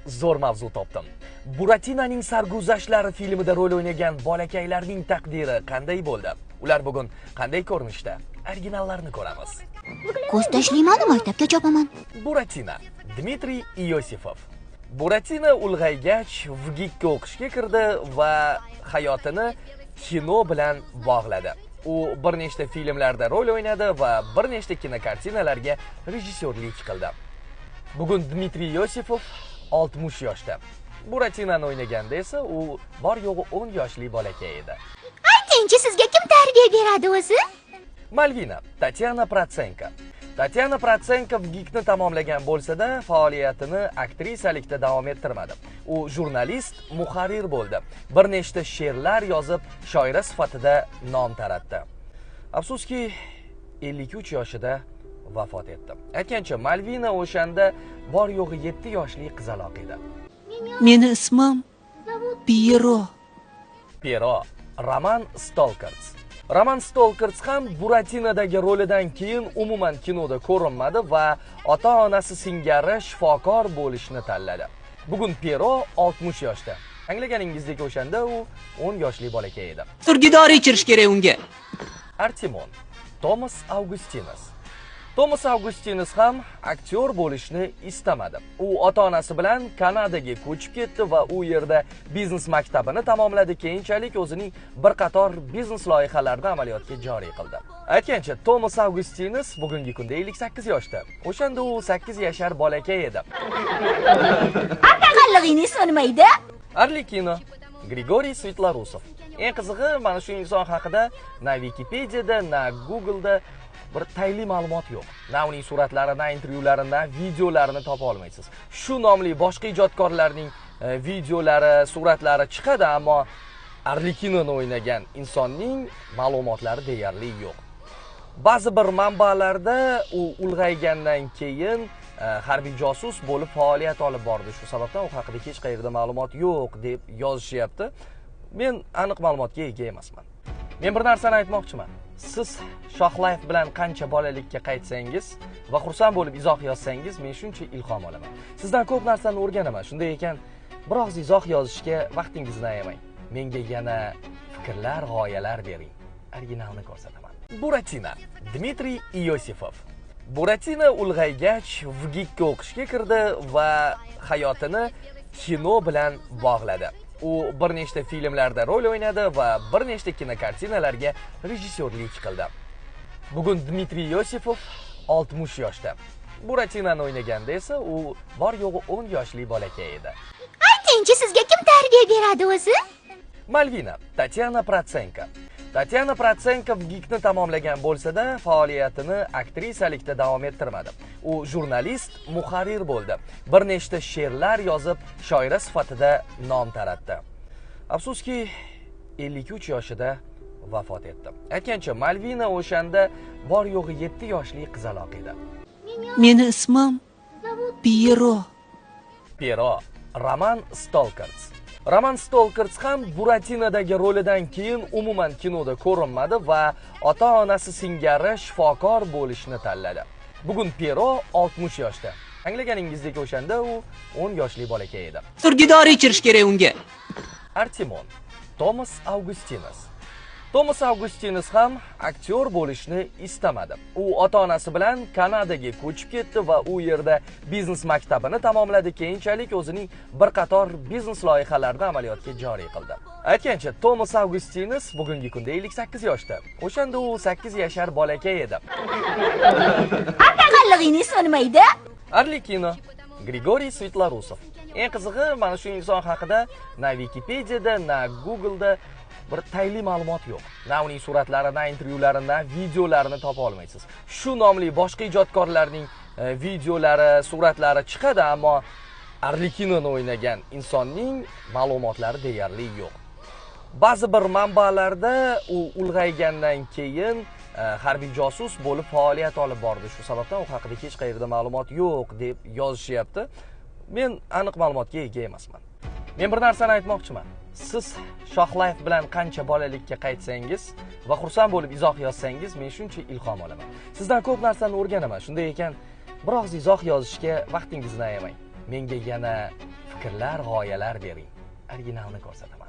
zo'r mavzu topdim. Buratinoning sarguzashtlari filmida rol o'ynagan bolakaylarning taqdiri qanday bo'ldi? Ular bugun qanday ko'rinishda? Originallarni ko'ramiz. Ko'z tashlayman, maktabga chopaman. Buratino, Dmitriy Iosifov. Buratino ulg'aygach VGIKka o'qishga kirdi va hayotini kino bilan bog'ladi. U bir nechta filmlarda rol o'ynadi va bir nechta kinokartinalarga rejissyorlik qildi. Bugun Dmitriy Iosifov 60 yoshda. Buratinoni o'ynaganda esa u bor yo'g'i 10 yoshli bolakay edi. Aytingchi, sizga kim tarbiya beradi o'zi? Malvina, Tatyana Protsenko. Tatyana Protsenko VGIKni tamomlagan bo'lsa-da, faoliyatini aktrisalikda davom ettirmadi. U jurnalist, muharrir bo'ldi. Bir nechta she'rlar yozib, shoira sifatida nom taratdi. Afsuski, 53 yoshida vafot etdi. Aytgancha, Malvina o'shanda bor yo'g'i 7 yoshli qizaloq edi. Meni ismim Piero. Piero, Roman Stolkerts. Roman Stolkerts ham Buratinodagi rolidan keyin umuman kinoda ko'rinmadi va ota-onasi singari shifokor bo'lishni tanladi. Bugun Piero 60 yoshda. Anglaganingizdek, o'shanda u 10 yoshli bolakay edi. Turgi dori ichirish kerak unga. Artimon, Thomas Augustinus. Thomas Augustinus ham aktyor bo'lishni istamadi. U ota-onasi bilan Kanadaga ko'chib ketdi va u yerda biznes maktabini tamomladi. Keyinchalik o'zining bir qator biznes loyihalarini amaliyotga joriy qildi. Aytgancha, Thomas Augustinus bugungi kunda 58 yoshda. O'shanda u 8 yashar bolakay edi. Qallig'ingni ismi nima edi? Arlekino, Grigoriy Svetlorusov. Eng qizig'i, mana shu inson haqida na Wikipedia'da, na Google'da bir tayinli ma'lumot yo'q. Na uning suratlari, na intervyulari, na videolarini topa olmaysiz. Shu nomli boshqa ijodkorlarning videolari, suratlari chiqadi, ammo Arlekinoni o'ynagan insonning ma'lumotlari deyarli yo'q. Ba'zi bir manbalarda u ulg'aygandan keyin harbiy josus bo'lib faoliyat olib bordi. Shu sababdan u haqida hech qayerda ma'lumot yo'q deb yozishyapti. Men aniq ma'lumotga ega emasman. Men bir narsani aytmoqchiman. Siz Shohlife bilan qancha bolalikka qaytsangiz va xursand bo'lib izoh yozsangiz, men shuncha ilhom olaman. Sizdan ko'p narsani o'rganaman. Shunday ekan, biroz izoh yozishga vaqtingizni ayamang. Menga yana fikrlar, g'oyalar bering. Originalni ko'rsataman. Buratino, Dmitriy Iosifov. Buratino ulg'aygach VGIKka o'qishga kirdi va hayotini kino bilan bog'ladi. U bir nechta filmlarda rol o'ynadi va bir nechta kinokartinalarga rejissyorlik qildi. Bugun Dmitriy Iosifov 60 yoshda. Buratinoni o'ynaganda esa u bor yo'g'i 10 yoshli bolakay edi. Aytingchi, sizga kim tarbiya beradi o'zi? Malvina, Tatyana Protsenko. Tatyana Protsenko VGIKni tamomlagan bo'lsa-da, faoliyatini aktrisalikda davom ettirmadi. U jurnalist, muharrir bo'ldi. Bir nechta she'rlar yozib, shoira sifatida nom taratdi. Afsuski, 53 yoshida vafot etdi. Aytgancha, Malvina o'shanda bor yo'g'i 7 yoshli qizaloq edi. Meni ismim Piero. Piero, Roman Stolkerts. Roman Stolkerts ham Buratinodagi rolidan keyin umuman kinoda ko'rinmadi va ota-onasi singari shifokor bo'lishni tanladi. Bugun Piero 60 yoshda. Anglaganingizdek, o'shanda u 10 yoshli bolakay edi. Turgi dori ichirish kerak unga. Artimon, Thomas Augustinus. Thomas Augustinus ham aktyor bo'lishni istamadi. U ota-onasi bilan Kanadaga ko'chib ketdi va u yerda biznes maktabini tamomladi. Keyinchalik o'zining bir qator biznes loyihalarini amaliyotga joriy qildi. Aytgancha, Thomas Augustinus bugungi kunda 58 yoshda. O'shanda u 8 yashar bolakay edi. Qallig'ingni ismi nima edi? Arlekino, Grigoriy Svetlorusov. Eng qizig'i, mana shu inson haqida na Wikipedia'da, na Google'da bir tayinli ma'lumot yo'q. Na uning suratlari, na intervyulari, na videolarini topa olmaysiz. Shu nomli boshqa ijodkorlarning videolari, suratlari chiqadi, ammo Arlekinoni o'ynagan insonning ma'lumotlari deyarli yo'q. Ba'zi bir manbalarda u ulg'aygandan keyin harbiy josus bo'lib faoliyat olib bordi. Shu sababdan u haqida hech qayerda ma'lumot yo'q deb yozishyapti. Men aniq ma'lumotga ega emasman. Men bir narsani aytmoqchiman. Siz Shohlife bilan qancha bolalikka qaytsangiz va xursand bo'lib izoh yozsangiz, men shuncha ilhom olaman. Sizdan ko'p narsani o'rganaman. Shunday ekan, biroz izoh yozishga vaqtingizni ayamang. Menga yana Fikrlar, g'oyalar bering. Originalni ko'rsataman.